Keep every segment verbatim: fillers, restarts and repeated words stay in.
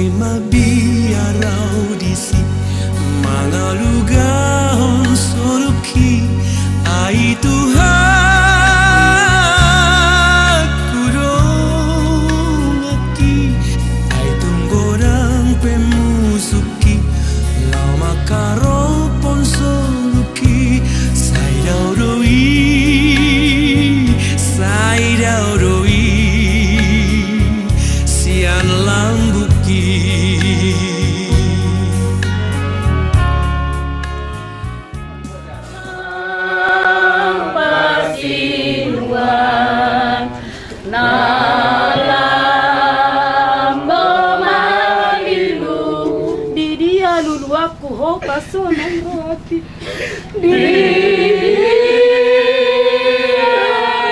Mabiar au disi mangalugahon soluki, ai Tuhanku donganki, ai tung godang pe musuki laho mangkarophon soluki. Sai dao do i, sai dao do i sian lambungki. Pasinuan na lam do mangilulu. Di dia luluanku ho pasonang rohangki. Di dia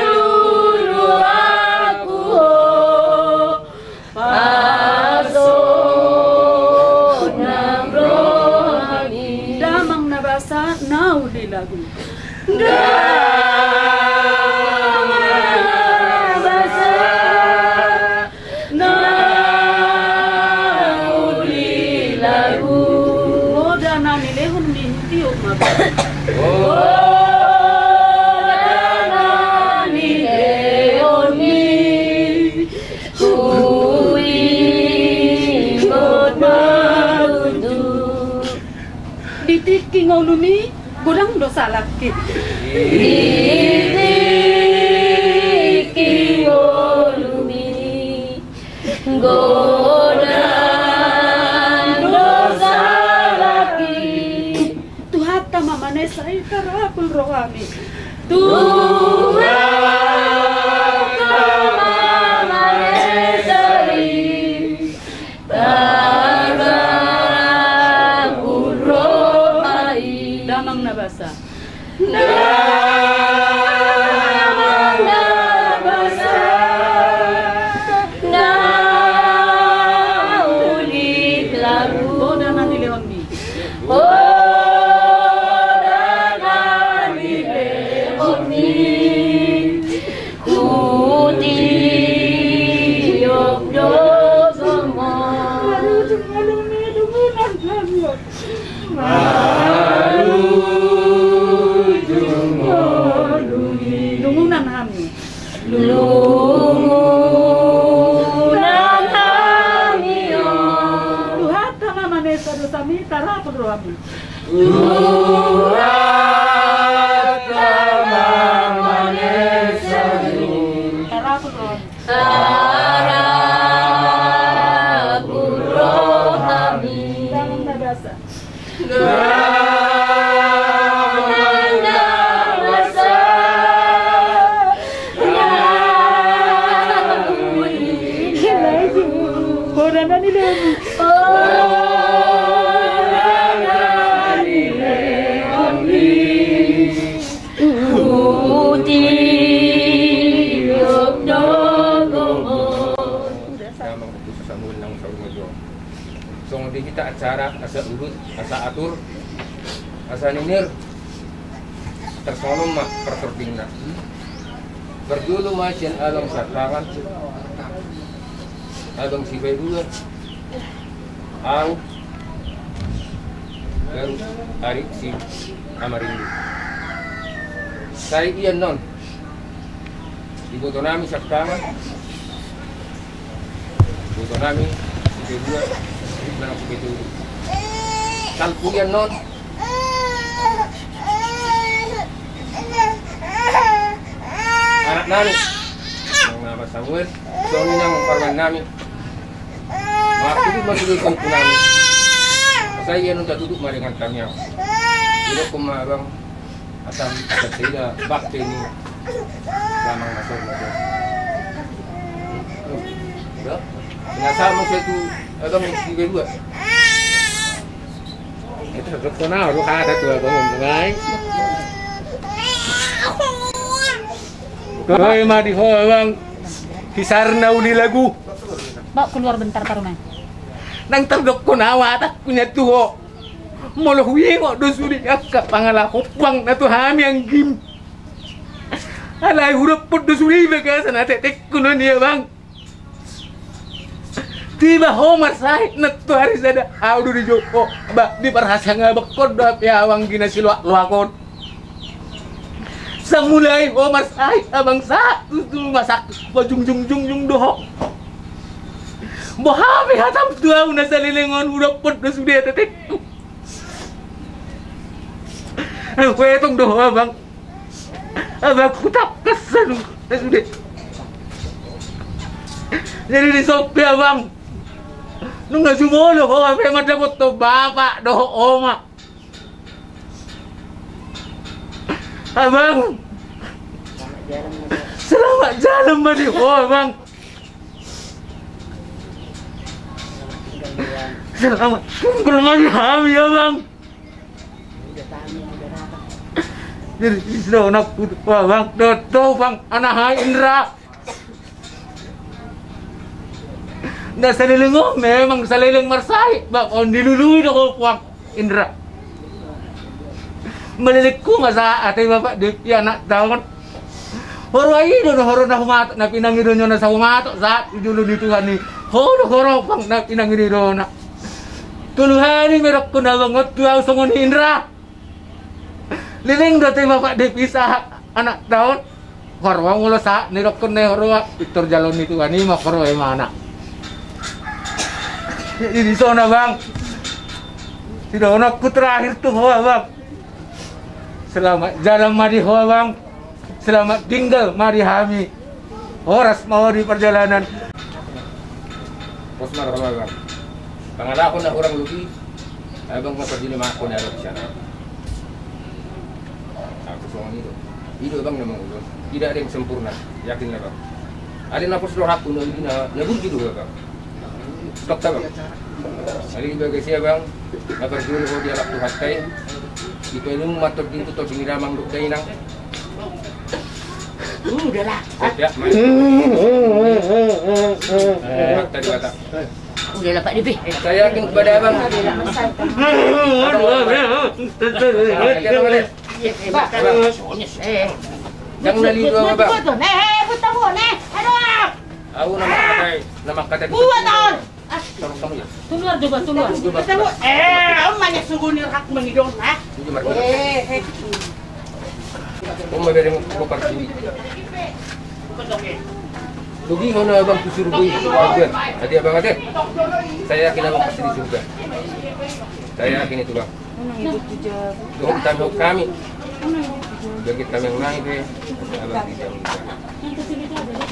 luluanku ho pasonang rohangki. Damang na basa na uli lagu. Damang na basa na uli lagu. Poda na nilehonmi, tiop ma. Poda na nilehonmi, huingot ma tutu. Di tingki ngolumi godang do salangki. Di tingki ngolumi godang do salangki. Tuhanta ma manesa i, tarapul rohami. Tuhanta ma manesa i, tarapul rohami. Damang na basa. Damang na basa na uli lagu. Poda na nilehonmi. Poda na nilehonmi, hutiop do gomos. Malujung ngolumi, dungunan hami on. Malujung ngolumi, dungunan hami on. Dungunan hami on. Tuhanta ma manesa dosami, tarapul rohami. Tuhanta ma manesa i, tarapul rohami. Tarapul rohami. Damang na basa. Damang na basa na uli lagu. Poda na nilehonmi. Poda na nilehonmi, hutiop do gomos. Damang tu sasamuan nang saur matua. Songon di hita acara asa urut, asa atur, asa ninir, tarsongon on ma partordingna. Parjolo ma sian abang Siamparan, abang Sipaidua, au, baru ari Siamarindu. Sai ia non, iboto nami Siamparan, iboto nami Sipaidua, iboto nami Sipaidua. Salpu ia non, anak nami, nang nama Samuel, songon i nang parumaen nami. Mangatutu ma sude songkun nami. Sai ia non tatutup ma dengan tamiang. Idokkon ma abang, asa, asa taida bakte ni damang na saur matua. Yo. Binasa muse tu abang Sipaidua. Ita dokkon au do hata tu abang on, bang. Toe ma di ho abang, hisar na uli lagu. Bawa keluar bentar, parumaen. Nang tardokkon au hatangku nian tu ho, molo huingot do sude angka pangalaho bang na tu hami anggim. Alai hudokkon do sude bagasan atektekku nuaeng, abang. Diba ho marsahit nantuari sada, au do dijou ho, ba, diparhasangabangkon do hape abang gina siloakloak on. Sai mulai ho marsahit abang, sahat tu, tu rumah sakit, ba jungjung-jungjung do ho. Boha pe hatam tu au na saleleng on, hudokkon do sude, tete. Huetong do ho abang. Abang, hutangkas anu, eh, sude. Jadi dison pe abang, nunga jumolo ho hape mandapothon bapak dohot oma. Abang, selamat jalan ma di ho abang. Selamat tinggal ma di hami abang. Jadi, iso nak putus, wah, bang, dohot ho bang, anak hai Indra. Na saleleng on memang saleleng marsahit, bang, on dilului do ho bang Indra. Malelengku ma sahat ate bapak di anak taon. Horo ai do, do horo na humatok, na pinangido na sahumatok sahat tu jolo ni Tuhan i. Ho do horo bang na pinangido na. Tolu hali ma dokkon abang on tu au songon i Indra. Leleng do ate bapak di pisa anak taon. Horo molo sahat ni dokkon na horo, pintor jalo ni Tuhan i ma horo i ma anak. Jadi dison abang, sidohononku terakhir tu ho abang. Selamat jalan ma di ho abang. Selamat tinggal ma di hami. Horas ma ho di perjalanan. Pos ma roha abang. Pangalaho na hurang lobi, abang ma pardini ma ho na adong di sana. Aku songon i do. I do abang na mangulon. Tidak ada yang sempurna. Yakin abang. Alai na pos rohangku na lobi na, na burju do abang. Stop ta bang. Jadi di bagasi abang, na parjolo ho dialap Tuhanta i. Dipainum ma tondingku, tonding ni damang dohot dainang. Udah lah. Siap, siap, mari. Empat tadi kata. Udah lah Pak Depi. Saya yakin kepada abang. Abang, abang. Bang. Eh. Jangan lali dua, Bang. Buat on, eh, eh, buat on, eh. Aduh. Au nama katai, nama katai. Buat on. Ah. Tolong kamu ya. Keluar coba, keluar. Coba. Ketemu. Eh, om banyak sungguh nih hak mengidong, ah. Ini, Mark. Eh, eh. Om bereng bokar sini. Tugi mana abang tu surga itu? Abang, hati abang ada. Saya yakin abang pasti di surga. Saya yakin itu, Bang. Dohot kami, dohot kami. Bagi kami yang naik, eh. Abang tidak minta.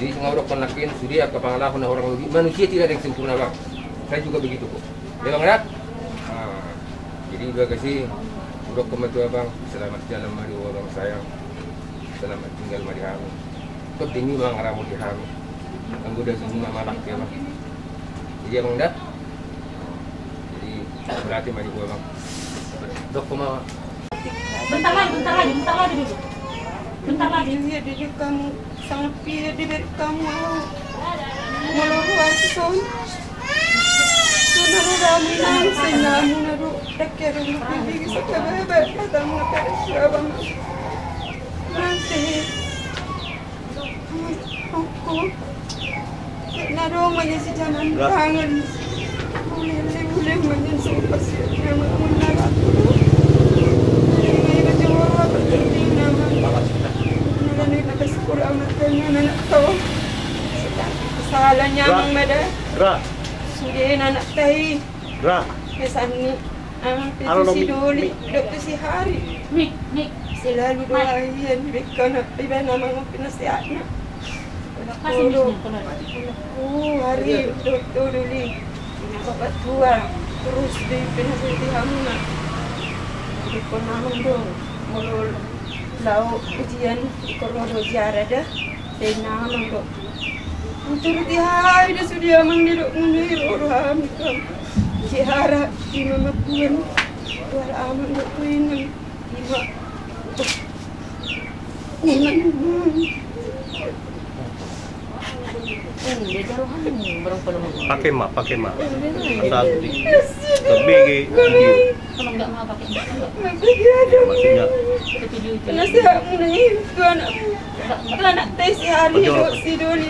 Jadi, nga hudok nangkin, sude angka pangalaho na hurang lobi, manusia tidak ada yang sempurna, Bang. Saya juga begitu, kok. Ya, Bang, ya? Nah, jadi, bagasi, hudok ma tu abang, selamat jalan ma di ho, Bang, sayang. Selamat tinggal ma di hami. Tonding i ma mangaramoti hami. Anggo daging i ma manang, ya, Bang. Jadi, Bang, dah. Jadi, berarti ma di ho, Bang. Dok, Mama. Bentar lagi, bentar lagi, bentar lagi dulu. Bentar lagi. Iya, dia kamu sangat pia dia dari kamu. Molo ruas son. Mana lu rami nang, sing namu na du. Dekke dulu, bisa kabar, kata mau kata siapa, Mas? Nanti. Aku. Na dong ma i sijaman tangan. Ulele, ulele ma i sumpah si dia ma, mun na ratu. Ini na jawab apa tadi nama. Nana ni na kasih kurang makan, nana na tahu. Salah nyamang mada. Ra. Sudah nana tai. Ra. Pesan ni. Ah, itu si Doli, dok tu si Hari. Mik, mik. Selalu doa ian, bek kona iba na mangopi nasihatna. Kasih mik ni, kona. Oh, Hari, dok tu Doli. Ina bapak tua, terus di pinasih di hamuna. Bek kona amang do, molo lao ujian, ikor molo ziarah dah. Sai na amang do. Utur di hai da sude amang ni dok muni ro hami kam. Di hara di mama kuan. Wala amang do kuinan. Ima. Ima. Pakai ma, pakai ma. Asal di. Terbege. Kalau nggak mau pakai. Maksudnya. Penasehat muna itu anakmu. Anak tes hari do si Doli.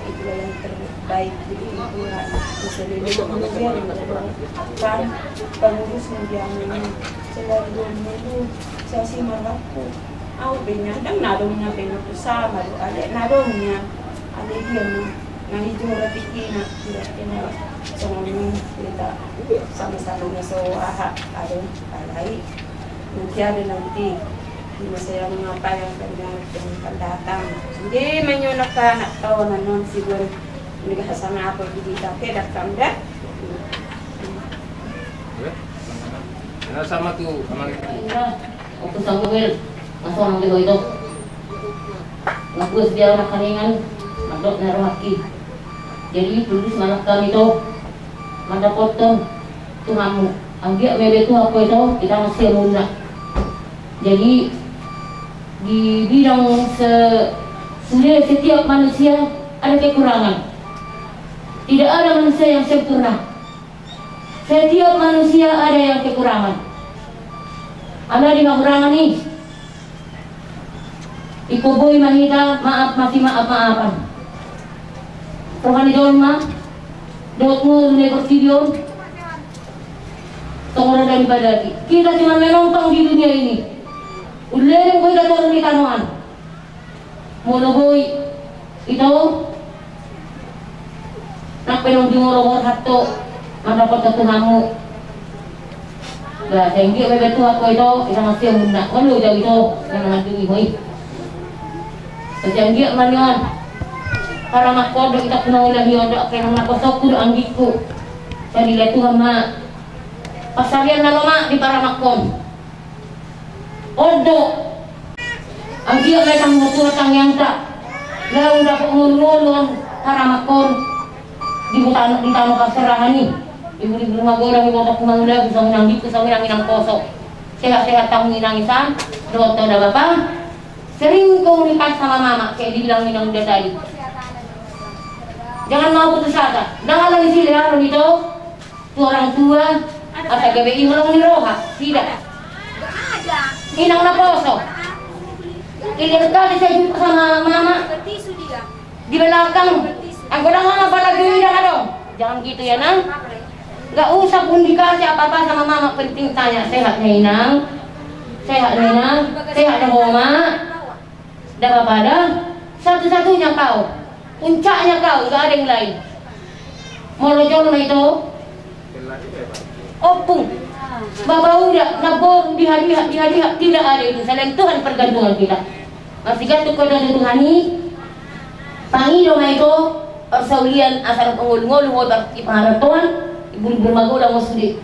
itulah yang terbaik di Tuhan. Bisa dilihat kemudian kan pengurus mendiamkan selalu menunggu sasi marlaku. Au be nya dang na dong na be na sama do ale na dong nya ale dia na na hijau rati kina tidak kena songon kita sama-sama na so aha ada alai. Nanti ada nanti di masa yang apa yang akan datang. Jadi menyonak anak tahu nanon si buan ini bahasa apa jadi tak ada kamda. Sama tu amang. Iya, waktu sanggubil masuk amang di itu. Ngaku dia anak kaningan mandok na rohaki. Jadi tulus manat hami tu mandapothon Tuhanmu. Anggiat ma iba Tuhan ho ito, ita masiamunna. Jadi di bidang se sude setiap manusia ada kekurangan. Tidak ada manusia yang sempurna. Setiap manusia ada yang kekurangan. Ala di kekurangan ini Iko boi ma hita maaf masimaaf-maafan. Roha ni jolma dohot ngolu ni portibi on. Tongoran dari badati kita cuma menumpang di dunia ini. Uleleng boi da toru ni tanoan. Molo boi ito nang pe nunga jumolo borhat ho mandapothon Tuhanmu. Ba sai anggiat ma iba Tuhan ho ito ita masiamunna. Olo jau ito na mangandungi ho i. Sai anggiat ma nion. Paramakkon do ita puna ulahi on do angka inang naposongku do anggingku. Sai dilehon Tuhan ma pansarian na lomak di paramakkon. On do. Anggiat ma ita huhut tangiangta laho dapot ngolu-ngolu on paramakkon di tano parserahan i. Ibu-ibu magodang iboto puna ulahi songon inang biku songon inang poso. Sehat-sehat hamu inang isan dohot da bapa. Sering komunikasi sama mama kayak dibilang inang uda tadi. Jangan mau putus asa. Dang ala ni silearon ito. Tu orang tua asa gabe i holong ni roha. Tidak. Inang naposo. Tidak sekali saya jumpa sama mama di belakang. Anggo dang mama pada gini dang adong. Jangan gitu ya nang. Gak usah pun dikasih apa-apa sama mama, penting tanya sehat ya inang. Sehat ya inang. Sehat ya mama. Dang apa ada. Satu-satunya kau. Puncaknya kau, gak ada yang lain. Molo jolma ito ompung, bapa uda, namboru, diha-diha, diha-diha, tidak ada itu selain Tuhan pergantungan kita. Masigantung ho tu Tuhan i. Pangido ma ito parsaulian asa rap ngolu-ngolu ho di pangarantoan. Ibu-ibu magodang ho sude.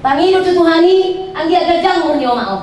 Pangido tu Tuhan i anggiat ganjang umur ni omak on.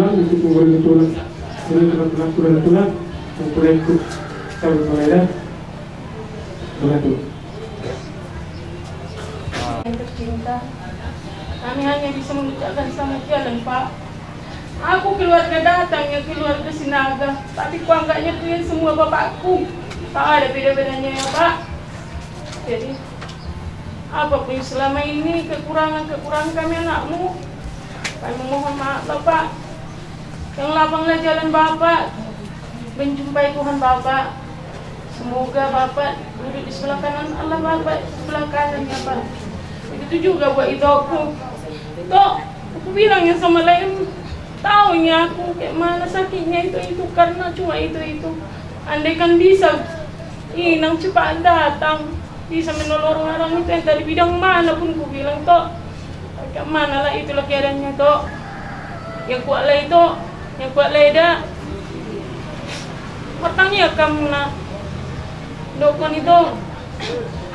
tulang, itu pun boleh tulang. Ini tempat tulang, tulang, tulang. Yang boleh ikut. Kalau boleh dah. Boleh tuh. Yang tercinta, kami hanya bisa mengucapkan selamat jalan, Pak. Aku keluarga datang, ya, keluarga Sinaga, tapi kuanggapnya kalian semua bapakku. Tak ada beda-bedanya, ya, Pak. Jadi, apapun selama ini kekurangan-kekurangan kami anakmu, kami mohon maaf lah, Pak. Yang lapanglah jalan Bapak, menjumpai Tuhan Bapak. Semoga Bapak duduk di sebelah kanan Allah, Bapak di sebelah kanan, ya, Pak. Begitu juga buat itoku. Tok, aku bilang ya sama lain, tahu ini aku kayak mana sakitnya itu, itu karena cuma itu, itu. Andaikan bisa, inang cepat datang, bisa menolong orang itu, entah di bidang mana pun, ku bilang, Tok. Kayak mana lah itulah keadaannya, Tok. Ya kuat lah itu, ya kuat lah eda. Bertanya kamu nak. Dokon itu.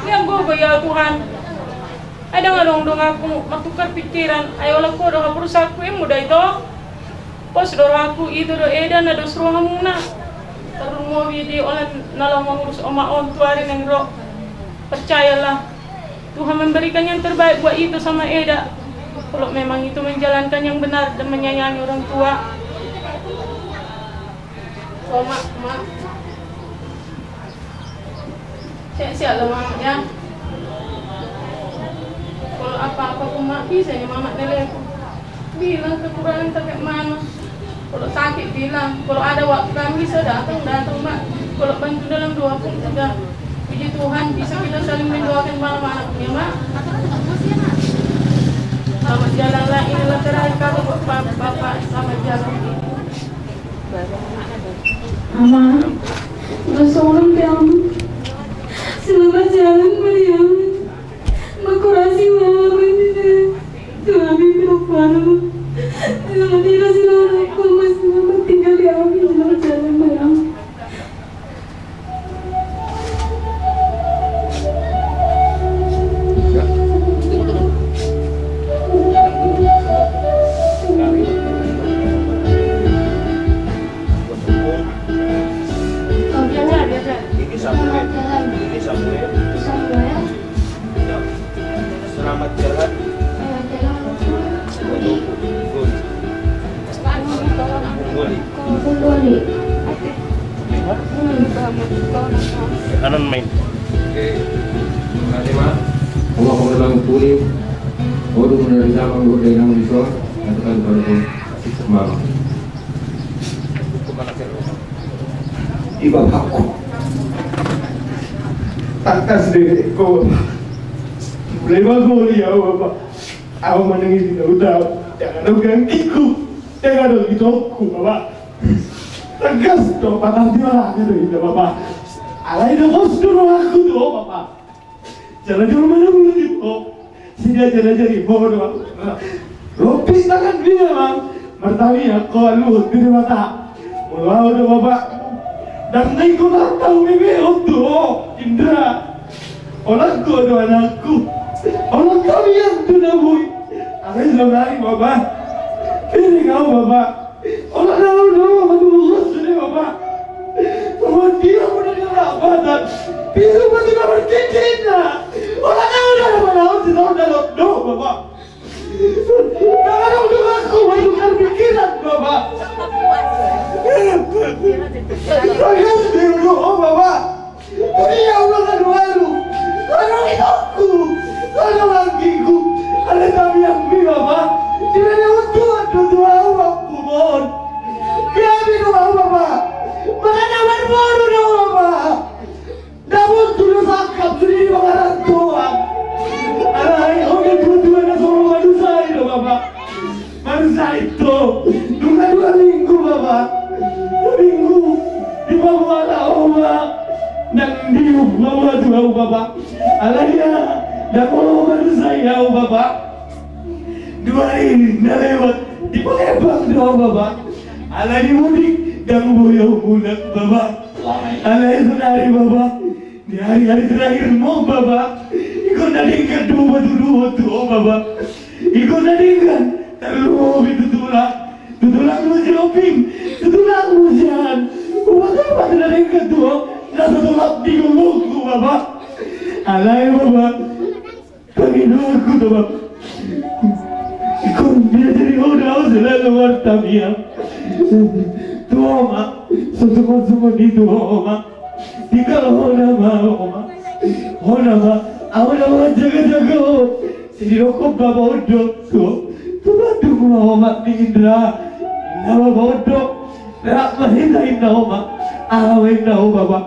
Ya gogo ya Tuhan. Ada ngadong dong aku bertukar pikiran. Ayo lah, ko do hapurusaku, emu da itu. Pos do rohaku, itu do eda na dos rohamuna. Tarlumobi di olat na laho mangurus oma on tu ari na ro. Percayalah, Tuhan memberikan yang terbaik buat itu sama eda. Kalau memang itu menjalankan yang benar dan menyayangi orang tua. Oma, Mak. Sehat-sehat lah, Mak, ya. Kalau apa-apa pun, Mak, bisa ya, Mak, Mak, nelpon. Bilang kekurangan sampai mana. Kalau sakit, bilang. Kalau ada waktu kami bisa datang, datang, Mak. Kalau bantu dalam doa pun sudah. Puji Tuhan, bisa kita saling mendoakan malam-malam, ya, Mak. Selamat jalan lah, inilah terakhir kali buat Bapak, selamat jalan. Ama, udah sorong deh, Ama. Selamat jalan, Maria. Makurasi, Ama, ini. Kami belum paham. Selamat tinggal, selamat tinggal, Ama. Selamat tinggal di Ama, selamat jalan, Ama. Ini Samuel. Ini Samuel. Selamat jalan. Selamat jalan. Goli. Goli. Kanan main. Oke. Terima kasih, Mas. Allah mengulangi pulih. Waduh, menurut zaman gue dari nama Islam. Katakan pada gue. Maaf. Di bapakku. Tangkas dengke, Bapak. Mulai bagoli au, Bapak. Au manang i di daun-daun. Jangan dong ganggiku. Jangan dong itokku, Bapak. Tangkas dong patah di mana gitu, Bapak. Alai dong kos dulu aku tuh, Bapak. Jala jala mana mulu di po. Sida jala jala di po do. Ropi tangan dia, Bang. Martani aku alu di mata. Mulu au do, Bapak. Dan naik kau tak tahu bebe otu, Indra. Olah kau do anakku. Olah kau yang tu dah, Bui. Arai lo nari, Bapak. Ini kau, Bapak. Olah naon do, Bapak, tu bos sude, Bapak. Bapak, dia udah di lapatan. Pisu mati na markikina. Olah naon do, Bapak, naon di naon dalam do, Bapak. Naon do aku bertukar pikiran, Bapak. Bapak, sudah, Bapak. Dunia ulang adu-adu. Tolong itokku. Tolong anggiku. Ada kami yang bi, Bapak. Tidak ada untuk adu dua uang kubon. Kami dua, Bapak. Mana dapat baru dua, Bapak. Namun dulu sangkap sendiri pengaran Tuhan. Anak aik oke dua-dua na solo manusia itu, Bapak. Baru saito, dua-dua minggu, Bapak. Minggu, di Papua lah, Bapak. Nang di Papua tu, Bapak. Alai ya, nang olo manusia, Bapak. Dua hari na lewat, di Palembang tu, Bapak. Alai di mudik, nang boyo mulak, Bapak. Alai sonari, Bapa, di hari-hari terakhirmu, Bapa, ingkon na denggan do batuduhon tu ho, Bapa. Ingkon na denggan, tarlumobi tu tulang, tu tulangmu si Oping, tu tulangmu si An. Ubat-ubat na denggan tu ho, na so tolap di gulungku, Bapa. Alai, Bapa, pangidoanku do, Bapa. Ingkon diajari ho do au selalu martamiang tu ho ma, so songon-songon i tu ho ma. Tinggal hona ma, ho ma. Hona ma, au na manjaga-jaga ho. Sai didok ho, Bapa, on do tu ho. Tu Bandung ma ho ma, ni Indra. Inna, Bapa, on do. Rap ma hita, inna ho ma. Aha ma, inna ho, Bapa,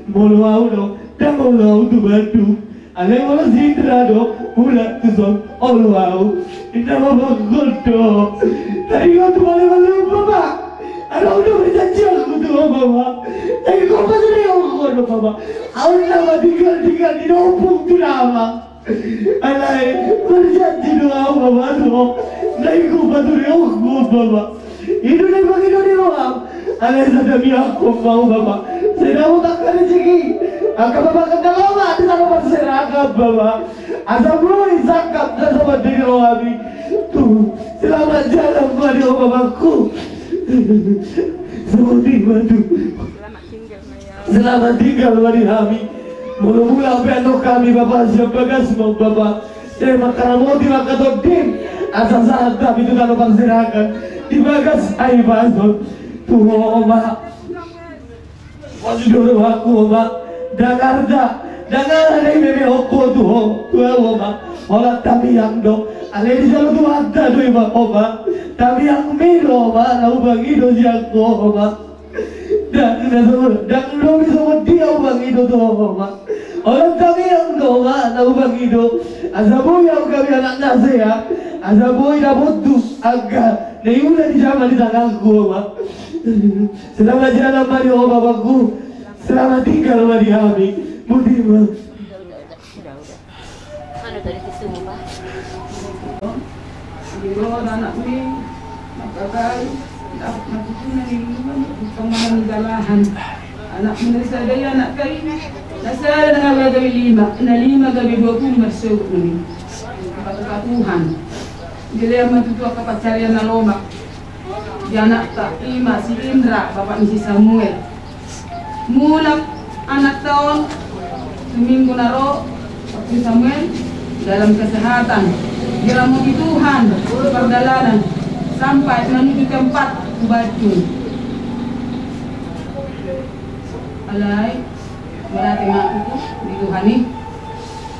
molo au do, ndang olo au tu Bandung. Alai molo si Indra do, mulak tuson olo au. Inna, Bapa, on do. Taringot tu male-male, Bapa. Adong do perjanjianku tu ho, Bapa. Ingkon paturehonku do, Bapa. Au na matinggal-tinggal di ompung tu damang. Alai marjanji do au, Bapa, tu ho, na ingkon paturehonku, Bapa. I do na dipangido ni roham. Alai sada miak ho ma, Bapa. Sai dapotan angka rejeki, angka pamangan na lomak di tano parserahan, Bapa. Asa boi sangkap na so mandele roham i. Tu, selamat jalan ma di ho, Bapangku. Songon i ma tu. Selamat tinggal ma di hami. Molo mulak pe annon hami, Bapa, sian bagasmu, Bapa, sai mangkaramoti ma angka tondim, asa sahat hami tu tano parserahan di bagas hahipason. Tu ho ma. Pos do rohangku, ho ma. Ndang arta, ndang aha na dibebehonku tu ho, tu ahu, ho ma. Holan tamiang do. Alai dijalo Tuhanta do i ma, ho ma. Tamiangmi do, ho ma, na hupangido sian ho, ho ma. Ndang na so, ndang lobi songon dia hupangido tu ho, ho ma. Holan tamiang do, ho ma, na hupangido. Asa boi ahu gabe anak na sea. Asa boi dapotu angka na niula ni jama di tanganku, ho ma. Selamat jalan ma di ho, Bapangku. Selamat tinggal ma di hami. Boti ma. Anu tadi tisu, Pak. Di roha anakmi, maka kai, dapat mati pun yang ini, bukan malam jalahan. Anakmi na sada i, anak kai, na sada na gabe lima, na lima gabe dua pulu marsogot nami. Patupatuhan. Dilean ma tutu angka pansarian na lomak. Di anakta, i ma si Indra, bapa ni si Samuel. Mulak anakta on tu minggu na ro, Ompung Samuel, dalam kesehatan, diramoti Tuhan, pardalanan, sampai menuju tempat tu Bandung. Alai, berarti ma aku di Tuhan i.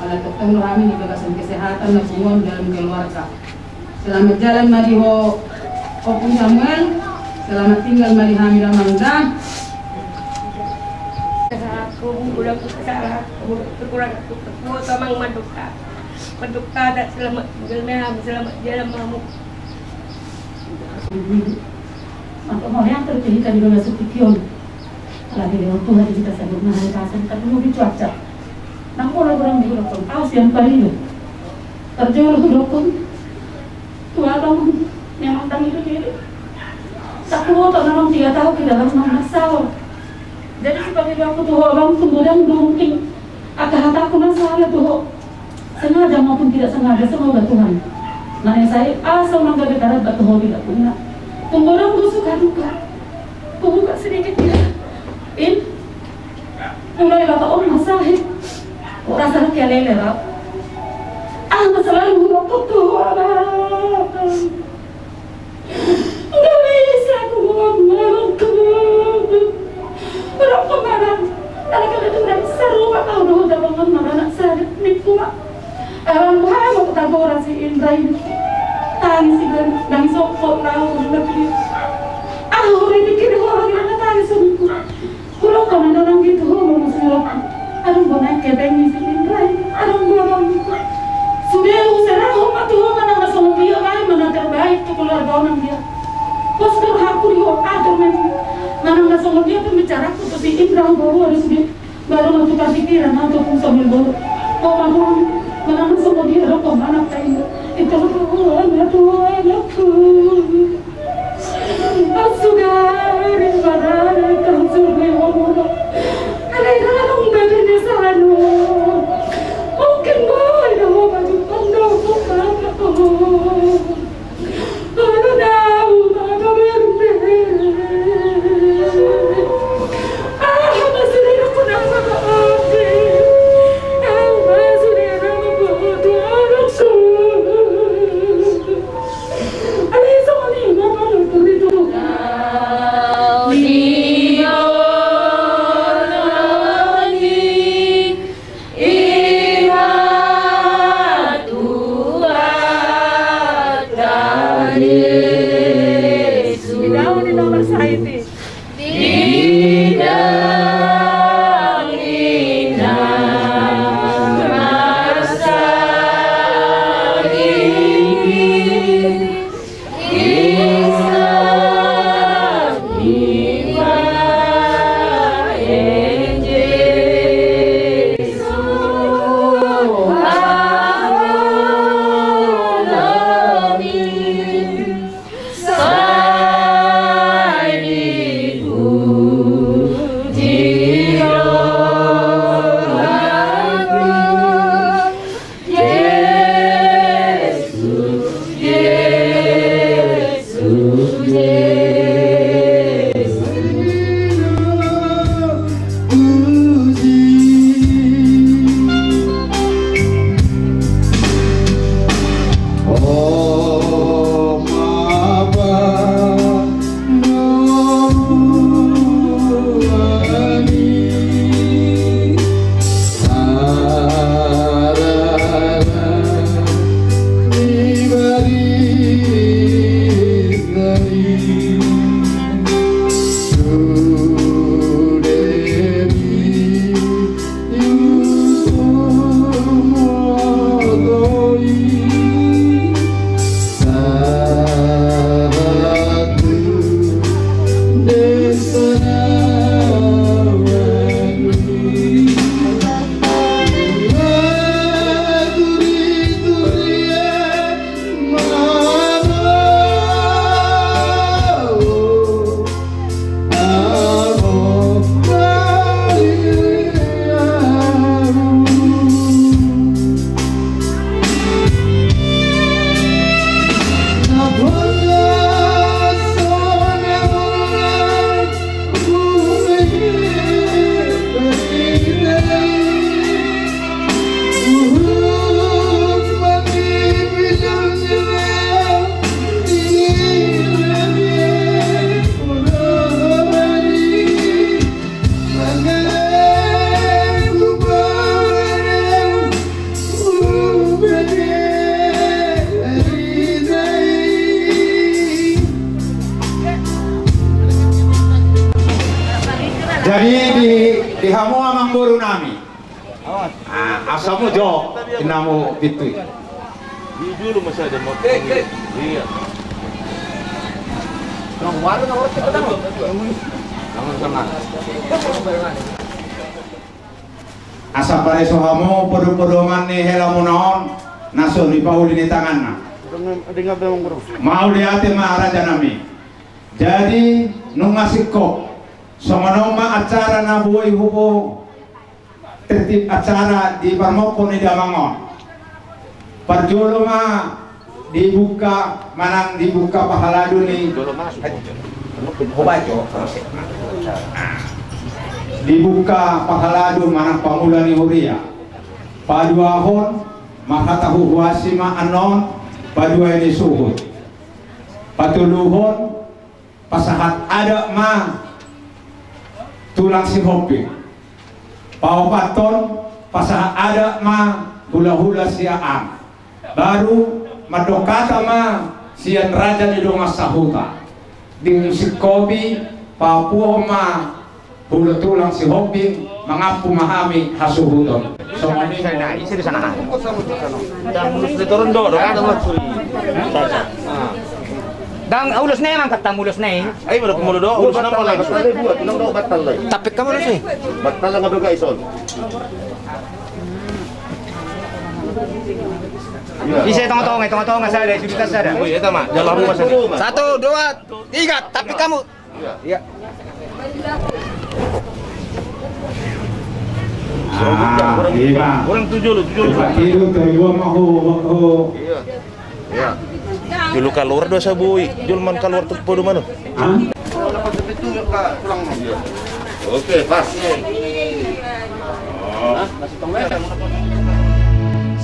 Alai tongtong do hami di bagasan kesehatan na punguan dalam keluarga. Selamat jalan ma di ho, Ompung Samuel. Selamat tinggal ma di hami damang da. Kesalahanku, ulang kesalahanku, kekuranganku, kekuatan mang mandok ka. Mandok ka da, selamat tinggal ma hamu, selamat jalan ma hamu. Maka mau yang terpilih tadi dua belas tikion. Telah dilihat Tuhan di kita sebut mahal pasang terlebih cuaca. Nang pola kurang dihudokkon, au sian parido. Tarjolo hudokkon tu abang, memang ndang i do diri. Sakuboto na nang tiga taon di dalam nang masalah. Jadi sipangidoanku tu ho abang, tung godang do mungkin angka hatangku na sala tu ho. Sengaja maupun tidak sengaja, semoga Tuhan na naeng sai asa unang gabe tarbat tu ho di dalam na. Tung godang do suka duka. Kubuka sedikit ya. In. Mulai bapa on masahit. Rasa hati alele rau. Ah, masa lalu hudokkon tu ho abang. Nggak bisa aku ngomong. Hudokkon ma abang. Anak-anak itu dari sarua au do hudokkon ma abang, anak sadit ni kuat. Abang, boha ma hutagora si Indra i? Tangis i, ndang sopo laho tu dia. Ahu do dipikiri ho, akhirna tangis on. Hudokkon ma nang gitu ho, molo suruhon. Adong do naeng hepeng ni si Indra i. Adong do, adong. Sude huserahon ma tu ho manang na songon dia, baen ma na terbaik tu keluarga on nang dia. Pos do rohangku di ho, atur ma i. Manang na songon dia pembicarangku tu si Indra, huboan do sude. Baru ma tukar pikiran au tu Ompung Samuel boru. Ho ma, manang songon dia do ho manang tai. Itu ho, anak ho, anakku. Au sudah rimana terus di ho boru. Jadi di, di hamu amangboru nami. Ah, asa molo jo, inna muna pintu i. Di dulu masih ada mau. Iya. Jangan sama. Asa pareso hamu podopodoman ni helamuna on, na so dipauli ni tanganna. Mauliate ma raja nami. Jadi nunga singkop, songon on ma acara na boi hubo tertib acara di parmokko ni damang on. Parjolo ma dibuka manang dibuka pahaladu ni, dibuka pahaladu manang pangula ni huria. Paduahon, marhata huhuasi ma annon paduahon ni suhut. Patoluhon, pasahat adat ma tulang Sihombing. Paopathon, pasahat adat ma hulahula sian an. Baru mandok hata ma sian raja ni dongan sahuta. Dung singkopi, papuo ma hula tulang Sihombing, mangampu ma hami hasuhuton. Songon i. Ndang ulos na i, mangkat ndang ulos na i. Ai, molo pemolo do, ulos nama langsung. Tapi kamu ulos ni. Batal nga bega ison. Ise tonga-tonga, tonga-tonga sada, sudah sada. Oh iya, tama. Jalan rumah sana. Satu, dua, tiga. Tapi kamu. Iya. Ah, iya. Kurang tujuh lo, tujuh lo. Coba tidur, tidur, mau, mau. Iya. Iya. Jolo kaluar do asa boi, jolo man kaluar tu podoman on. Hah? Oke, pas.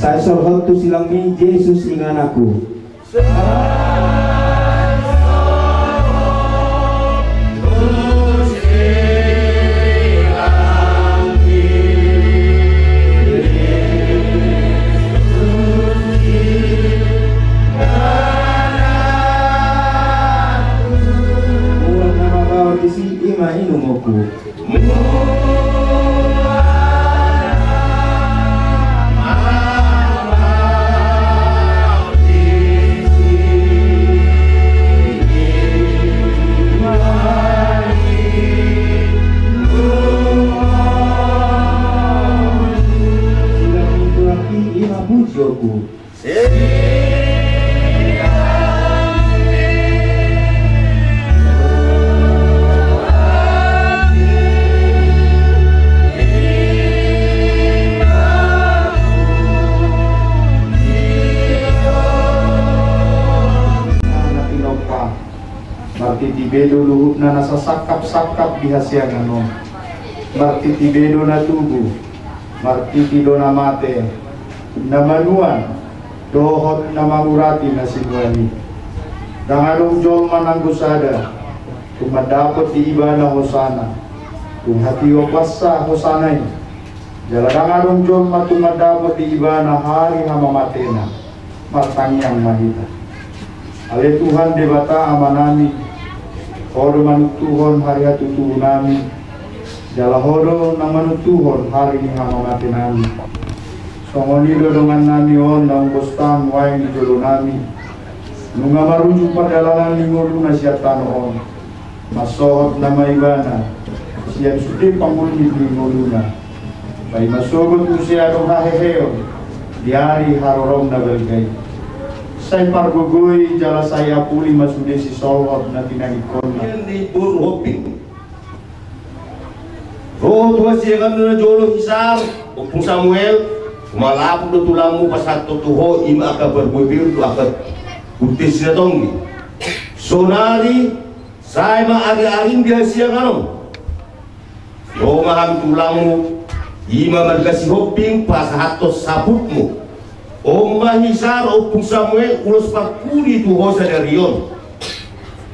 Sai sorhot tu silangmi Jesus ingananku. Uang nama kau di si ima inumoku. Ima pujionku. Martiti be do luhutna na sasangkap-sangkap di hasiangan on. Martiti be do na tubu. Martiti do na mate, na manuan, dohot na mangurati na sinuan i. Ndang adong jolma nanggo sada, tung mandapot di ibana hosana, tung hatiop basa hosana i. Jala ndang adong jolma tung mandapot di ibana ari hamamatena. Martangiang ma hita. Ale Tuhan Debata Amanami, Ho do manuntuhon ari hatutubu nami, jala Ho do na manuntuhon ari ni hamamate nami. Songon i do dongan nami on naung bostan nuaeng di jolo nami, nunga marujung pardalanan ni ngoluna sian tano on. Mansohot nama ibana sian sude pangulmit ni ngoluna. Paima sogot muse adong haheheon di ari haroromna balga i. Sai pargogoi jala sai apuli ma sude sisolhot na tinadingkonna. Ni boru Hombing. Ro tu hasiangan na jolo hisar, Ompung Samuel, malapuk do tulangmu pasahathon tu ho ima angka parbue beru tu angka buntes na tonggi. Sonari, sai ma ari-arim di hasiangan on. Ro ma hami tulangmu, ima marga Sihombing pasahathon saputmu. On ma hisar Ompung Samuel ulos parpudi tu ho sadari on.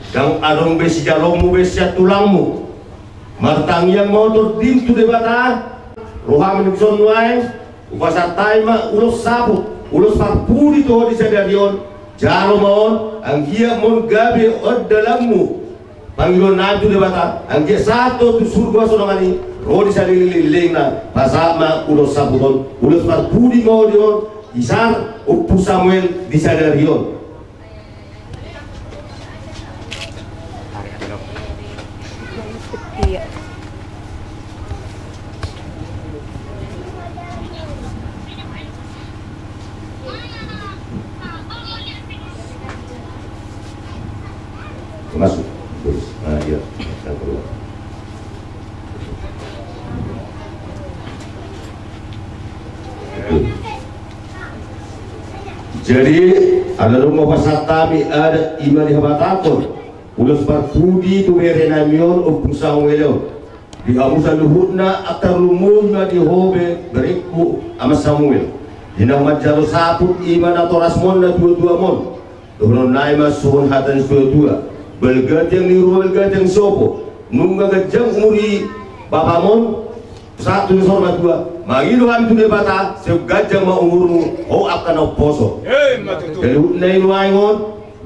Ndang adong be sijalonmu be sian tulangmu. Martangiang ma ho tondim tu Debata. Roham dison nuaeng. Hupasahat hami ma ulos saput, ulos parpudi tu ho di sadari on. Jalo ma on, anggiat ma on gabe on dalanmu. Pangidoan nami tu Debata, anggiat sahat do tu surgo hasonangan i, ro di saleleng-lelengna, pasahat ma ulos saputon, ulos parpudi ma on di on, isar Ompu Samuel di sadari on. Masuk. Terus. Nah, iya. Yang keluar. Jadi, ala dung hupasahat hami adat i ma dihabatahon ulos parpudi tu bere nami on, Ompu Samuel on. Di hamu saluhutna, angka tarlumobi ma di ho be, berengku, Ama Samuel. Di na manjalo saput i ma natorasmon, natuatuamon. Dohonon nai ma songon hata ni situatua: Balga tiang ni rua, balga tiang ni sopo. Nunga ganjang umur ni bapamon, sahat tu na saur matua. Mangido hami tu Debata, sai ganjang ma umurmu, ho angka na umposo. Saluhutna i nuaeng on,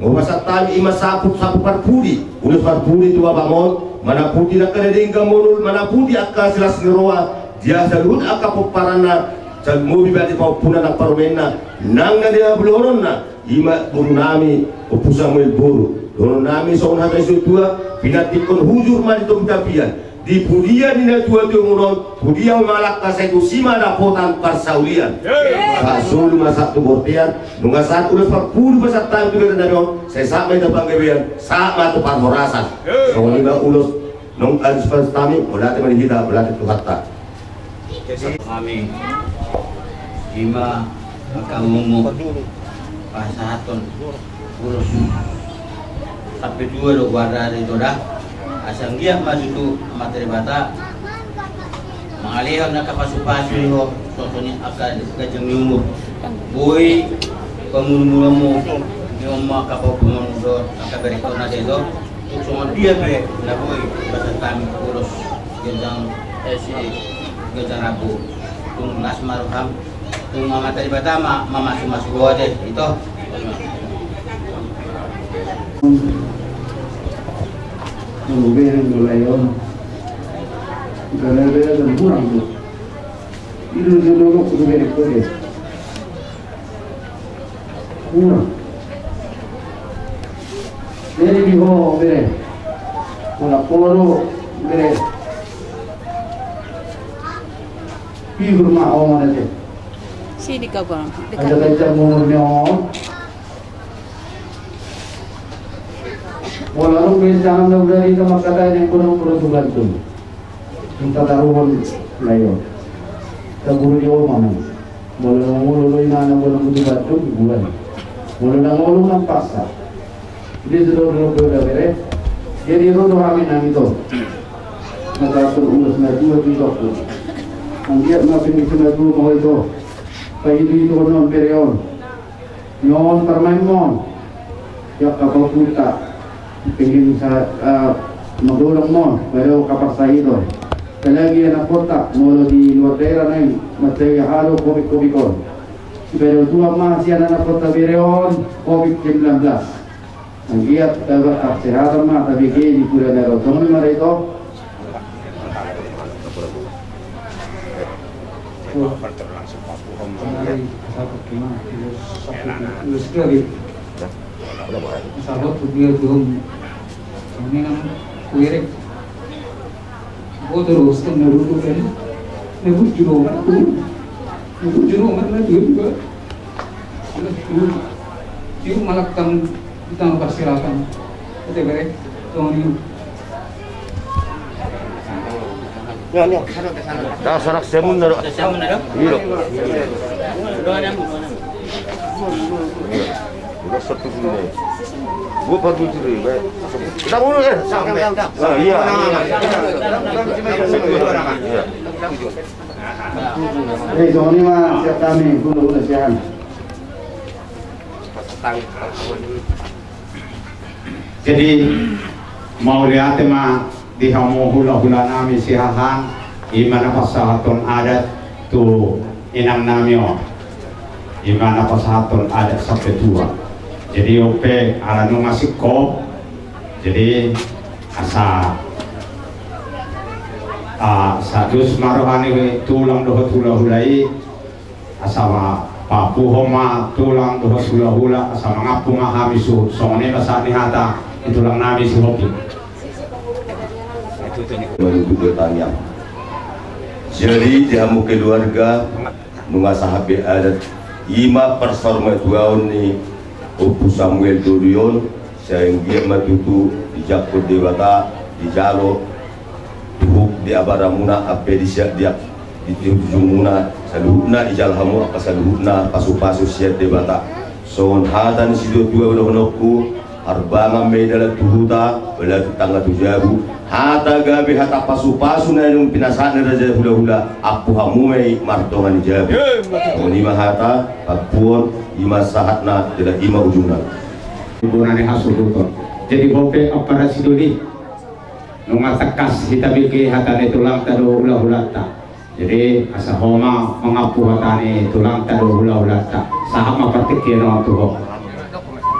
hupasahat hami i ma saput, saput parpudi, ulos parpudi tu bapamon, manaputi angka na denggan monur, manaputi angka silas ni roha, dia saluhut angka pomparanna, tarlumobi ma di pahompunan nang parumaenna, nang na di habulohononna, i ma boru nami, Ompu Samuel boru. Dohonon nami songon hata ni situatua: Pinantikhon hujur ma di topi tapian. Di pudian ni natuatuamon on, pudian ma langka, sai tusi ma dapotan parsaulian. Sahat solu ma sahat tu bontean, nunga sahat ulos parpudi hupasahat hami tu bere nami on, sai sahat ma hita panggabean, sahat ma tu parhorasan. Songon i ma ulos naung hupasahat hami, mauliate ma di hita, mauliate tu Tuhanta. Hami, i ma angka momo pasahaton ulos sampe dua do guarna di toda. Asa anggiat ma tutu Amanta Debata mangalehon angka pasupasu ni ho, soso ni angka ganjang ni umur. Boi pamunumunonmu, ni on ma angka pahompuon dohot angka berengkon na sedo. Tung songon dia pe na boi hupasahat hami ulos ganjang, eh, si ganjang rambu. Tung las ma roham. Tung Amanta Debata ma mamasumasu ho ate, ito. Molo bereng do lae on, gara-gara dan kurang do. Ido do dolok do bereng do. Kurang. Jadi di ho bere. Pola poro bere. Pihur ma omo na te. Sini kau bang. Ada kacang murni on. Wala rong rencana na udah di kamar kata yang kurang kurang tuh gantung. Minta taruhan layo. Taburu di oma mo. Molo na molo lo ina na molo mutu gantung dibuan. Molo na molo nang paksa. Dia sudah dulu beda bere. Jadi rodo kami nang itu. Maka atur ulos na dua di dokter. Anggiat ma pindisi na dua mau itu. Pahidu itu konon bere on. Nyon parmainmon. Ia kapal puta. Pingin sa, eh, magolongmon. Baru kapal saidon. Apalagi anak kota, molo di luar daerah nai, matai halo covid covid on. Baru tua masih anak kota bere on, covid sembilan belas. Anggiat dapat kesehatan ma, tapi ke di pura nero. Tong ni mara itu. Mari, satu kena, terus, terus dari. Sahabat dia belum. Ini nang kuirek. Botor, setengah dulu kan. Nebut juru. Nebut juru, mana dia juga. Dia malakkan. Kita persilakan. Kita beri. Tuhan ini. Nah, sanak semun na do. Semun na do? Iya. Udah satu gini. Gua baru juri, baik. Kita mulu, eh. Nah, iya. Iya. Eh, Joni mah siap kami, guna-guna siang. Jadi, mauliate ma di hamu hulahula nami Siahaan, i ma na pasahathon adat tu inang nami on, i ma na pasahathon adat sampe tua. Jadi, on pe ala nunga singkop, jadi, Asa, ah, sadus ma roha ni tulang dohot hulahula i, asa ma papuho ma tulang dohot hulahula, asa mangampu ma hami suhut. Songon i ma sahat ni hata ni tulang nami si Hopi. Menutup bertanya. Jadi, di hamu keluarga, nunga sahat be adat, i ma parsaurmatuaon ni Ompu Samuel Dolion, sai anggiat ma tutu dijangkon Debata, dijalo, tuhuk di abaramuna, ampe di siak diak, di tujungmuna, saluhutna dijalo hamu angka saluhutna pasupasu sian Debata. Songon hata ni situatua dohononku, harbangan ma i dalan tu huta, balatuk tangga tu jabu. Hata gabe, hata pasupasu na naeng pinasahat ni raja hulahula, ampu hamu ma i martonga ni jabu. Songon i ma hata pampuon, i ma sahatna, jala i ma ujungna. Bona ni hasuhuton. Jadi, bope ampara sidoli. Nunga tangkas hita bege hata ni tulangta dohot hulahulanta. Jadi, asa ho ma mangampu hata ni tulangta dohot hulahulanta. Sahat ma partingkian on tu ho.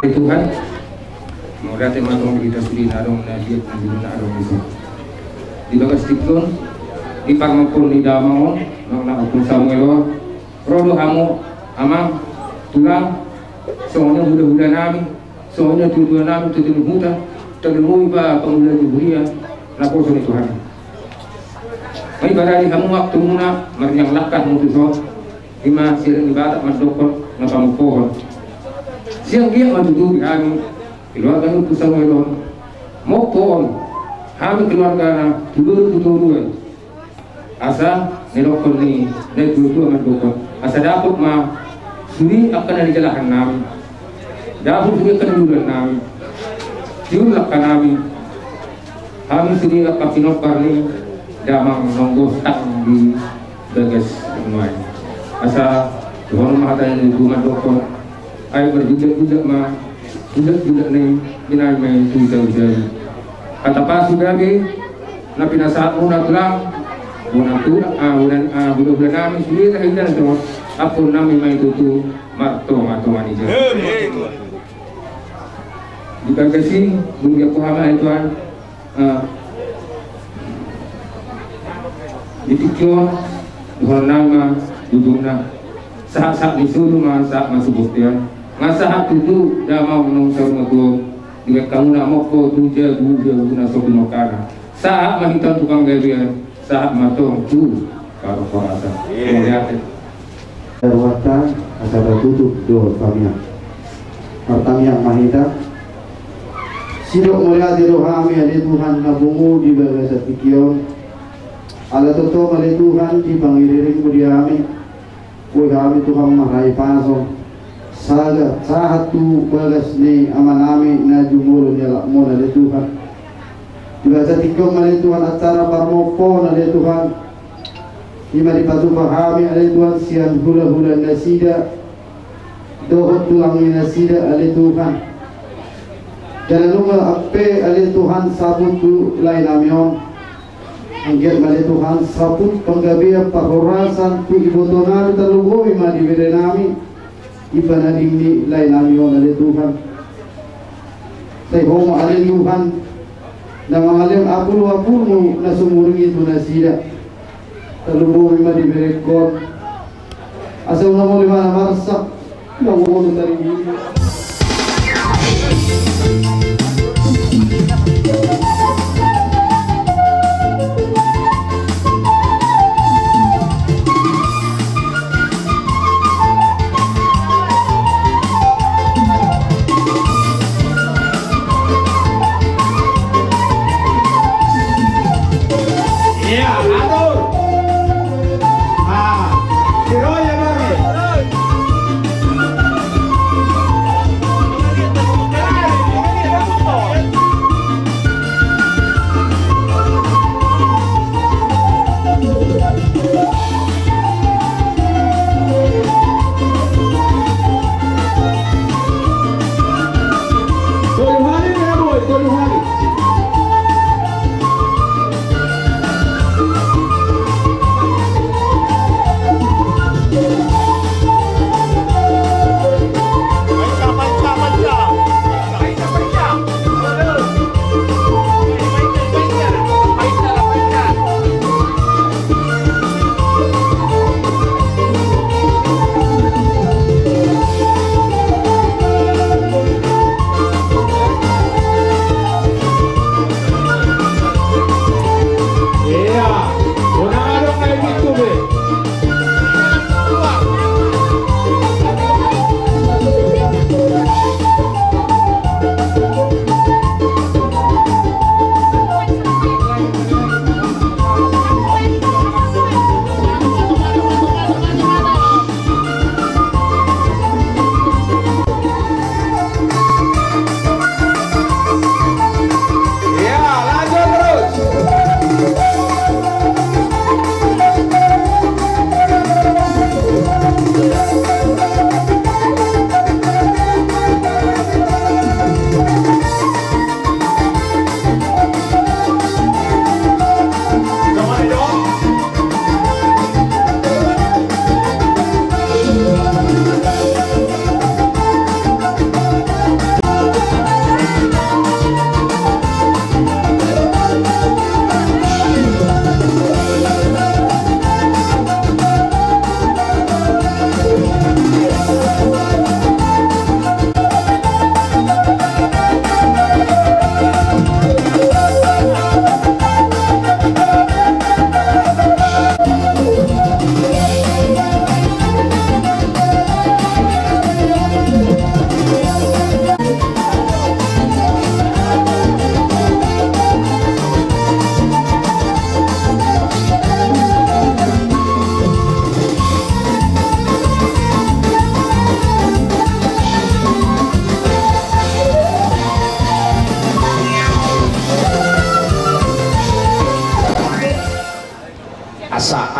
Tuhan, mauliate ma tong di hita sude na adong na di, na adong di son. Di bagas tingki on, di parmompoon ni damang on, nang na Ompu Samuel on, ro do hamu, amang, tulang, songon i hulahula nami, songon i tuatua nami, tuatua ni huta, tarlumobi pa pangula ni huria, naposo ni Tuhan. Maibarani hamu waktumuna, marniang langkah hamu tu son, i ma sirang ni Batak mandokkon na pamompohon. Sai anggiat ma tutu di hami, keluarga ni Ompu Samuel on, mompohon hami keluargana, tu dolu tu toruan. Asa nidokkon ni natuatua mandokkon, asa dapot ma sude angka na nijalahan nami, dapot sude angka na niudulan nami, tiur langka nami, hami sude angka pinompar ni damang naung gostang di bagas nuaeng. Asa dohonon ma hata ni natuatua mandokkon, ai marjujak-jujak ma, jujak-jujak ni binahen ma i tu hujai-hujai. Hata pasu gabe na pinasahatmuna tulang, bona tulang, ah, bona, ah, hulahula nami sude na hita na songon, ampuon nami ma i tutu martonga-tonga ni jabu. Di bagas i, dung diampu hami, ale Tuhan, ah, di tingki on, dohonon nami ma di ujungna. Sahat-sahat ni solu ma sahat ma tu bontean. Nga sahat tutu damang naung saur matua on, dibahen hamuna mompo tu jabu-jabu na so pinongkana. Sahat ma hita tu panggabean, sahat ma tong tu parhorasan. Mauliate. Ruhanta, asa tatutup dohot tamiang. Martamiang ma hita. Sidok mauliate do hami, ale Tuhan, na pungu di bagasan tingki on. Ala tongtong, ale Tuhan, di pangiriringmu di hami, boi hami, Tuhan, marhahipason sahat, sahat tu bagas ni amanami na jumolo ni anakmuna, ale Tuhan. Di bagasan tingki on ma, ale Tuhan, acara parmompoon, ale Tuhan, i ma dipatupa hami, ale Tuhan, sian hulahula nasida dohot tulang ni nasida, ale Tuhan. Jala nunga ampe, ale Tuhan, saput tu laenami on. Anggiat ma, ale Tuhan, saput panggabean parhorasan tu ibotonami, tarlumobi ma di berenami, di panading ni laenami on, ale Tuhan. Sai Ho ma, ale Tuhan, na mangalehon apul-apulmu na sumurung i tu nasida. Tarlumobi ma di berengkon. Asa unang molo imana marsak, unang molo tadi. Iya, atur. Ah, si Roy ya, Bang.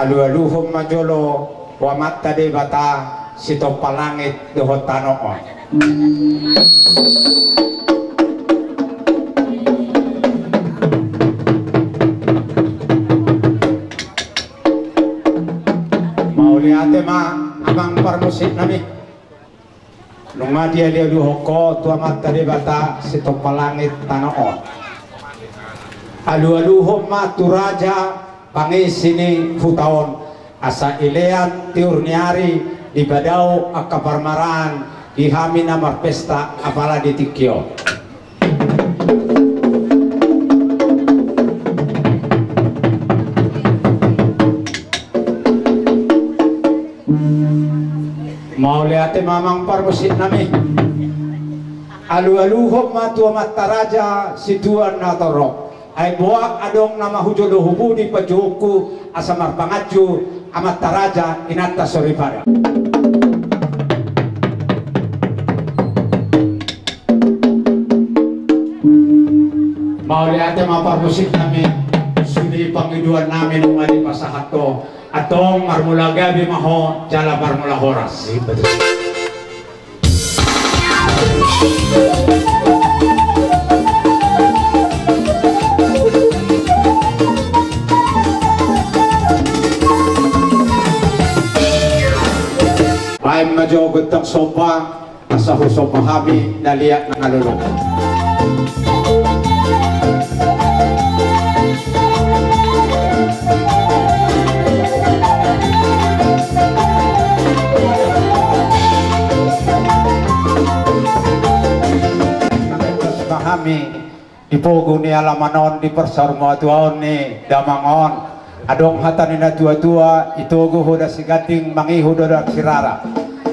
Alualuhon ma jolo tu Amanta Debata sitompa langit dohot tano on. Mauliate ma amang parmusik nami. Nunga dialualuhon ho tu Amanta Debata sitompa langit tano on. Alualuhon ma tu raja pangisi ni huta on, asa ilean tiur ni ari, dipadao angka parmaraan di hami na marpesta apala di tingki on. Mauliate ma amang parmusik nami. Alualuhon ma tu amanta raja situan na torop. Ai boan adong nama hujolo hupudi pajuhungku asa marpanganju amanta raja inanta soripada. Mauliate ma parmusik nami, sude pangidoan nami nunga dipasahat ho. Antong marmula gabe ma ho jala marmula horas. Baen ma jo gondang somba, asa husomba hami na liat na lolo. Hami di pogu ni alaman on, di parsaurmatuaon ni damang on. Adong hata ni natuatua, itogu hoda siganding, mangihut hoda sirara.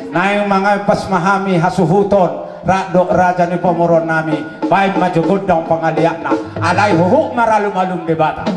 Naeng mangalepas ma hami hasuhuton, rap dohot raja ni pamoruon nami, baen ma jo gondang pangaliatna, alai huhut ma ralumalum Debata.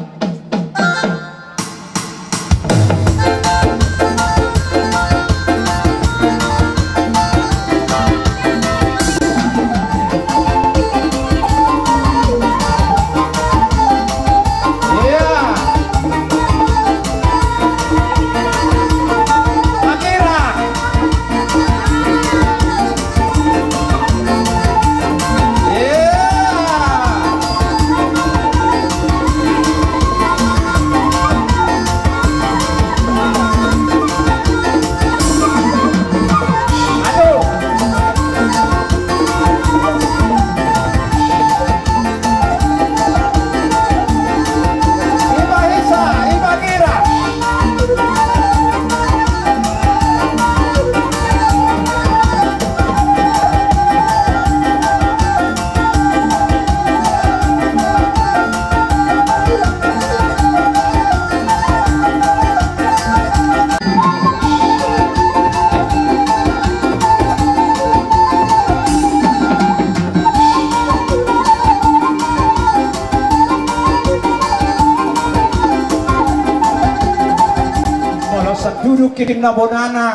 Molo sanduduk ninna bonana,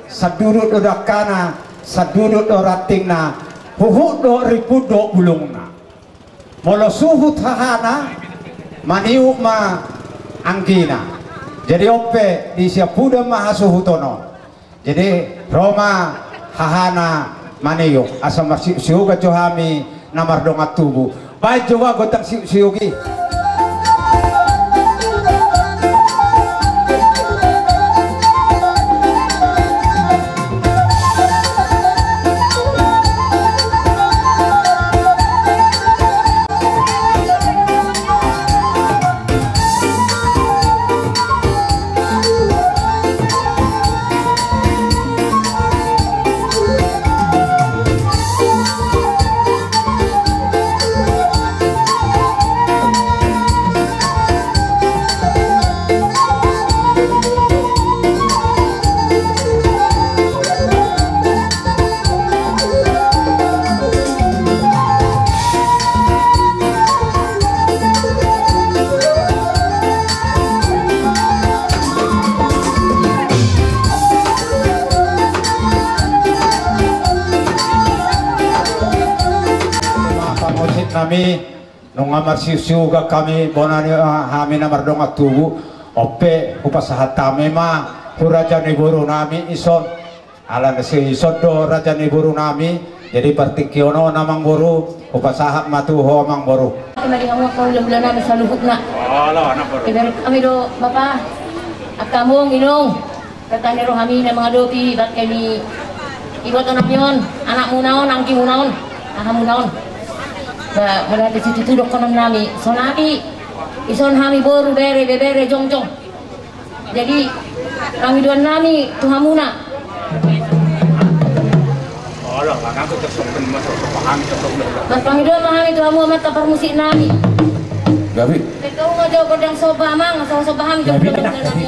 sanduduk do dangkana, sanduduk do rantingna, huhut do rimpun do bulungna. Molo suhut hahana, maniuk ma anggina. Jadi on pe di siampudan ma hasuhuton on. Jadi ro ma hahana maniuk, asa marsiuksiogan jo hami na mardongan tubu. Baen jo ba gondang siuksiuk i. Parmusik nami, nunga marsiuksiuk hami, bona ni, ah, hami na mardongan tubu. On pe hupasahat hami ma tu raja ni boru nami ison. Ala na so ison do raja ni boru nami, jadi partingkian on amang boru, hupasahat ma tu ho amang boru. Ima di hamu angka hulahula nami saluhutna. Iberek hami do bapa, angka among inong, rata ni roha nami na mangadopi bangke ni iboto nami on, anakmuna on, anggimuna on, ahamuna on. Ba mauliate situtu dohonon nami, sonari ison hami boru, bere, ibebere, jongjong. Jadi pangidoan nami tu hamuna. Marpangidoan ma hami tu hamu amanta parmusik nami. Gabe. Pekau ma jo godang somba amang, so somba hami jo godang nami.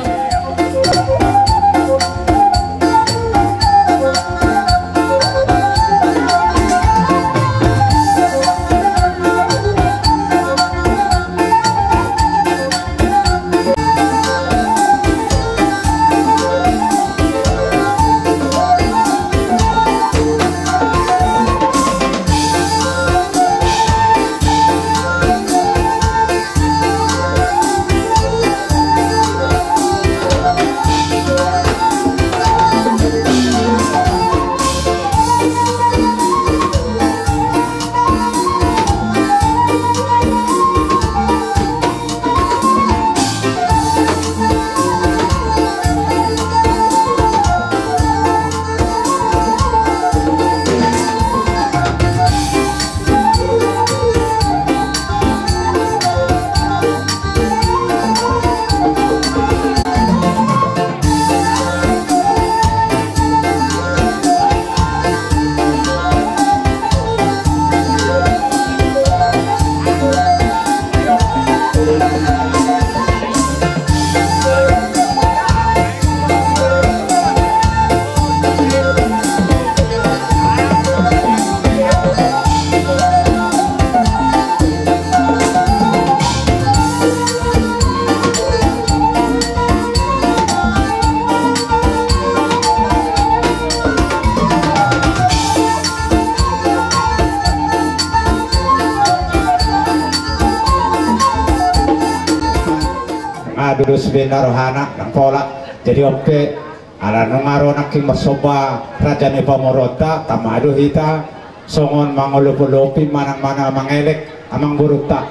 Nga dos bena rohana nang pola. Jadi on pe, ala nunga ro nangkin marsomba raja ni pamoruonta, tama do hita songon mangolopolopi manang manang mangelek amang borunta.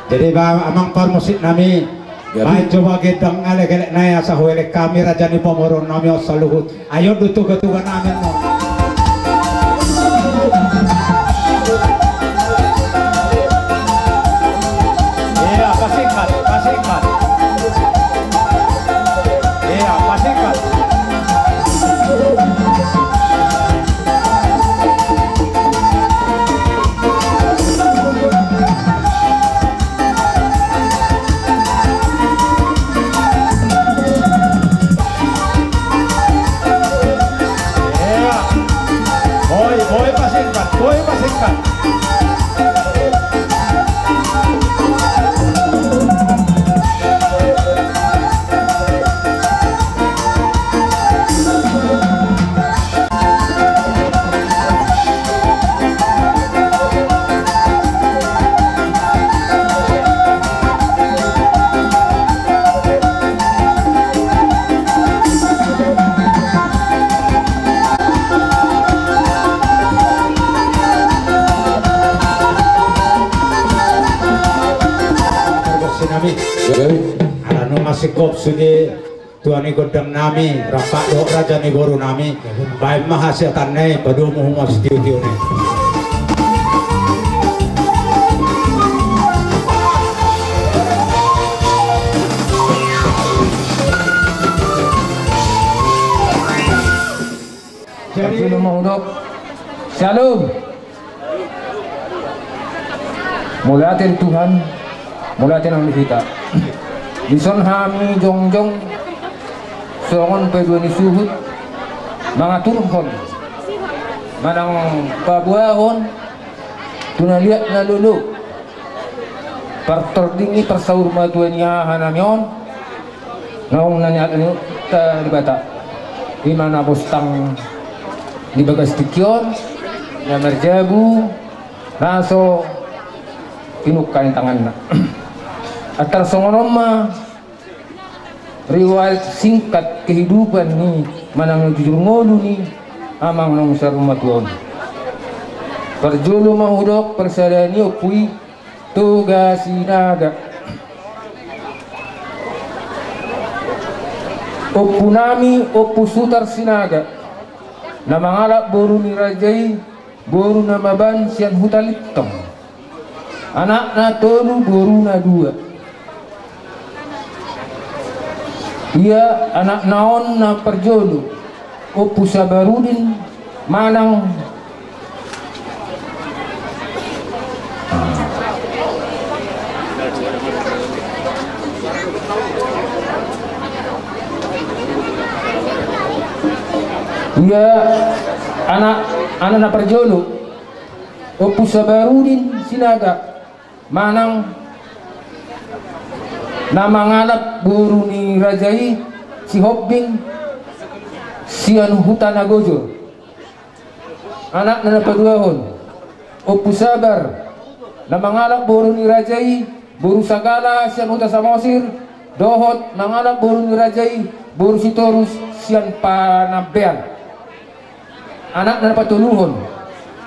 Jadi ba amang parmusik nami, baen jo ba gendang elekelek nai asa huelek hami raja ni pamoruon nami on saluhut. Ayo do tuga-tuga nami on. Iya, pasingkat, pasingkat. Iya, pasingkat. Iya. Boi, boi pasingkat, boi pasingkat. Ala nunga singkop sude. Tua ni gondang nami, rampak dohot raja ni boru nami, baen ma hasiatanna i, padomu hamu sitiotio nai. Jadi, shalom. Mauliate di Tuhan, mauliate nang di hita. Dison hami jongjong songon paidua ni suhut mangaturhon manang paboahon tu na liat na lolo partording ni parsaur matua ni aha nami on. Naung na nialani ta Debata, ima na bostang di bagas tingki on, na marjabu, na so tinungka ni tanganna. Antar songon on ma Riwayat singkat kehidupan ni manang na jujur ngolu ni amang naung saur matua on. Parjolo ma hudok parsada ni ompu i Toga Sinaga. Ompu nami Ompu Sutar Sinaga na mangalap boru ni raja i, boru na maban sian Huta Lintong. Anakna tolu, boruna dua. Ia anakna on na parjolo Ompu Sabarudin manang ia anak, anak na parjolo Ompu Sabarudin Sinaga manang na mangalap boru ni raja i Sihombing sian Huta Nagojor. Anakna na paduahon Ompu Sabar na mangalap boru ni raja i boru Sagala sian Huta Samosir, dohot mangalap boru ni raja i boru Sitorus sian Panambean. Anakna na patoluhon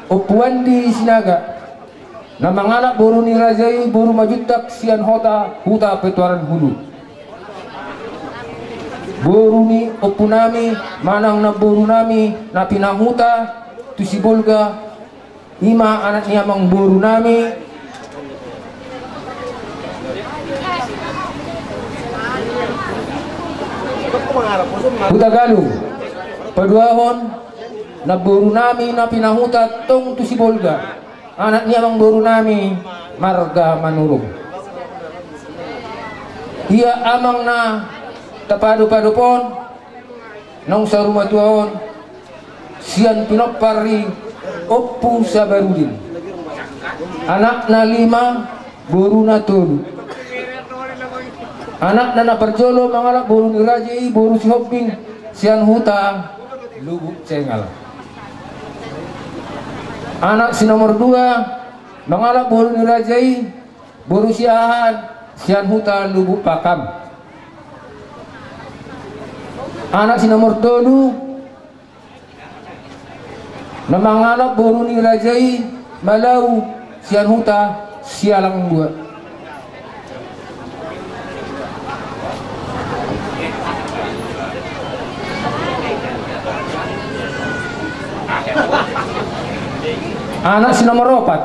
Ompu Andi Sinaga na mangalap boru ni raja i boru Majuntak sian Hota, Huta Petuaran Hulu. Boru ni ompu nami manang na boru nami na pinahuta tu Sibolga, ima anak ni amang boru nami. Hutagalung. Paduahon na boru nami na pinahuta tong tu Sibolga, anak ni amang boru nami marga Manurung. Ia amang na tapadopadop on naung saur matua on sian pinompar ni Ompu Sabarudin. Anakna lima, boruna tolu. Anakna na parjolo mangalap boru ni raja i boru Sihombing sian Huta Lubuk Cengal. Anak si nomor dua mangalap boru ni raja i boru Siahaan sian Huta Lubuk Pakam. Anak si nomor tolu na mangalap boru ni raja i Malau sian Huta Sialang Dua. Anak si nomor opat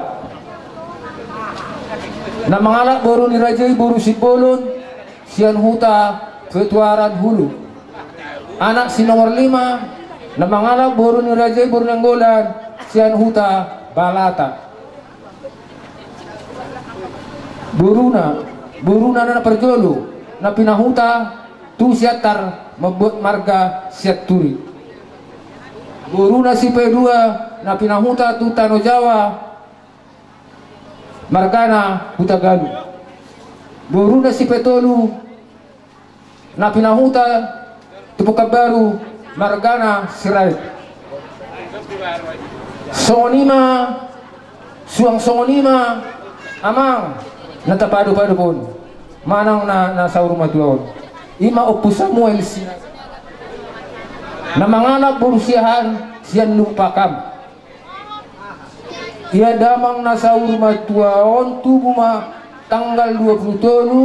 na mangalap boru ni raja i boru Simbolon sian Huta Petuaran Hulu. Anak si nomor lima na mangalap boru ni raja i boru Nainggolan sian Huta Balata. Boruna, boruna na parjolo na pinahuta tu Siantar mambuat marga Sianturi. Boruna si padua na pinahuta tu Tano Jawa margana Hutagalung. Boruna si patolu na pinahuta tu Pekanbaru margana Sirait. Songon i ma, suang songon i ma amang na tapadopadop on manang na, na saur matua on. Ima Ompu Samuel Sinaga na mangalap boru Siahaan sian Lubuk Pakam. Ia damang na saur matua on tubu ma tanggal dua puluh tolu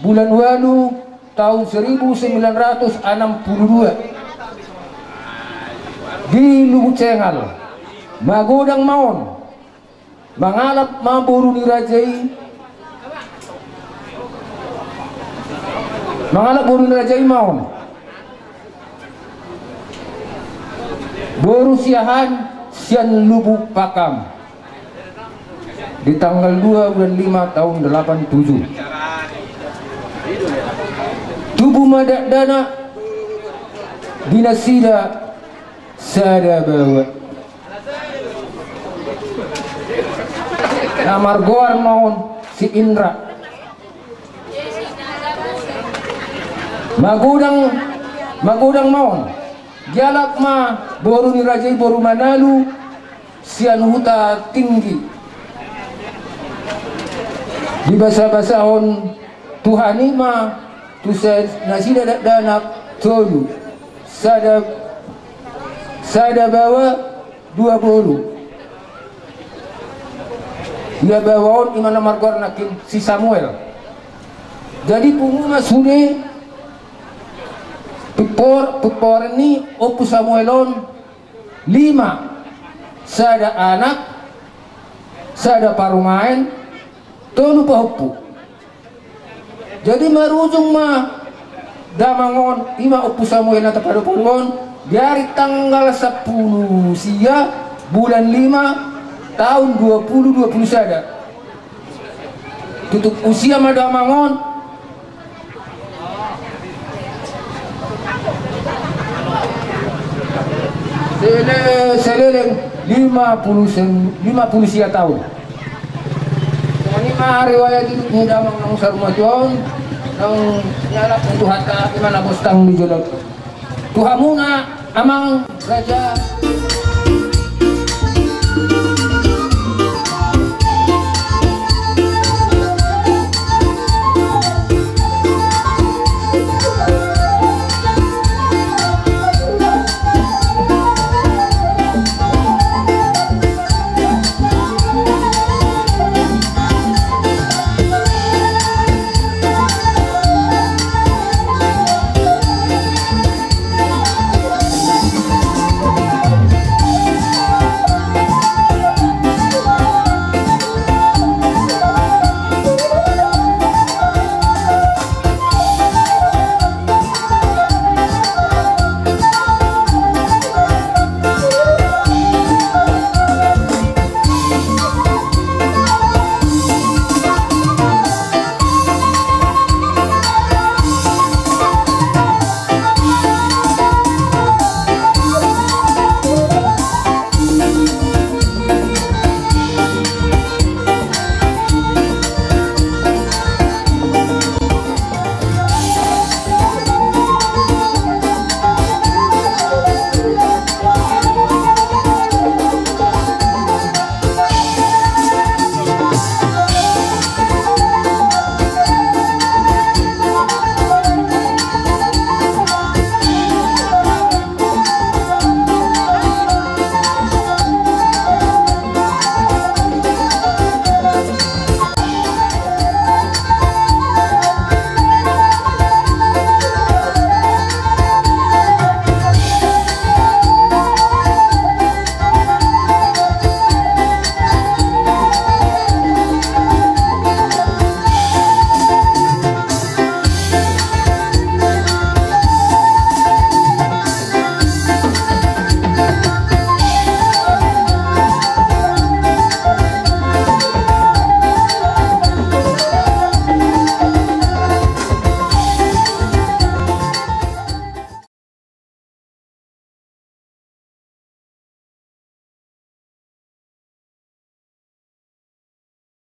bulan ualu tahun seribu sembilan ratus enam puluh dua di Lubuk Cengal. Magodang ma on, mangalap ma boru ni raja i, mangalap boru ni raja i ma on boru Siahaan sian Lubuk Pakam di tanggal dua bulan lima tahun delapan tujuh. Tubu ma dakdanak di nasida sada baoa. Na margoar ma on si Indra. Magodang, magodang ma on. Dialap ma boru ni raja i boru Manalu sian Huta Tinggi. Dibasabasahon Tuhan i ma Tu sa-, nasida dakdanak tolu, sada, sada baoa, dua boru. Ia baoa on ima na margoar nangkin si Samuel. Jadi pungu ma sude pimpor-, pimporan ni Ompu Samuel on lima, sada anak, sada parumaen, tolu pahompu. Jadi marujung ma damang on, ima Ompu Samuel na tapadopodophon, di ari tanggal sampulu sia bulan lima taon dua pulu dua pulu sada. Tutup usia ma damang on sele-, seleleng lima pulu sen-, lima pulu sia taon. Songon i ma riwayat hidup ni damang naung saur matua on, naung nialap ni Tuhanta, ima na bostang di jolo. Tu hamuna amang raja.